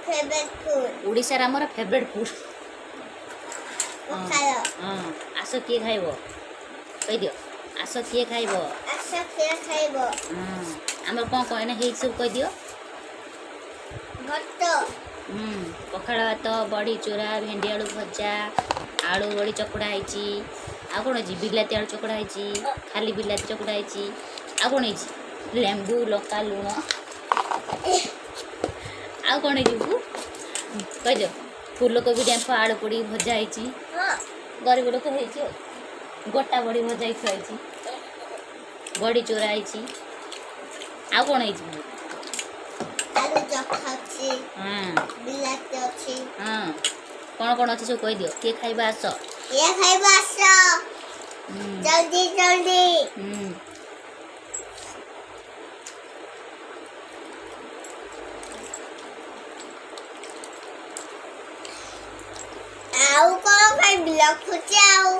Favourite food. ଓଡ଼ିଶାର ଆମର favourite food. ପଖାଳ। ହଁ, ଆସ କିଏ ଖାଇବ କହିଦିଅ। ଆସ କିଏ ଖାଇବ। ଆସ କିଏ ଖାଇବ। ହଁ, ଆମର କ'ଣ କ'ଣ ଏଇନା ହେଇଛି ସବୁ କହିଦିଅ। ଭାତ। ପଖାଳ ଭାତ, ବଡ଼ି ଚୁରା, ଭେଣ୍ଡି ଆଳୁ ଭଜା, ଆଳୁ ବଡ଼ି ଚକୁଡ଼ା ହେଇଛି। ଆଉ କ'ଣ ହେଇଛି? ବିଲାତି ଆଳୁ ଚକୁଡ଼ା ହେଇଛି, ଖାଲି ବିଲାତି ଚକୁଡ଼ା ହେଇଛି। ଆଉ କ'ଣ ହେଇଛି? ଲେମ୍ବୁ, ଲଙ୍କା, ଲୁଣ। ଆଉ କ'ଣ ହେଇଛି ବୁବୁ କହିଦିଅ। ଫୁଲକୋବି ଡେମ୍ଫ ଆଳୁ ପୋଡ଼ିକି ଭଜା ହେଇଛି। ଗରିବ ଲୋକ ହେଇଛି। ଆଉ ଗୋଟା ବଡ଼ି ଭଜା ହେଇକି ହେଇଛି, ବଡ଼ି ଚୁରା ହେଇଛି। ଆଉ କ'ଣ ହେଇଛି ବୁବୁ? ଆଳୁ ଚଖା ଅଛି। ବିଲାତି ଅଛି। ହଁ, କ'ଣ କ'ଣ ଅଛି ସବୁ କହିଦିଅ। କିଏ ଖାଇବା ଆସ। କିଏ ଖାଇବ ଆସ। ଜଲ୍ଦି ଜଲ୍ଦି। ଆଉ କ'ଣ ଖାଇବି? ରଖୁଛି ଆଉ।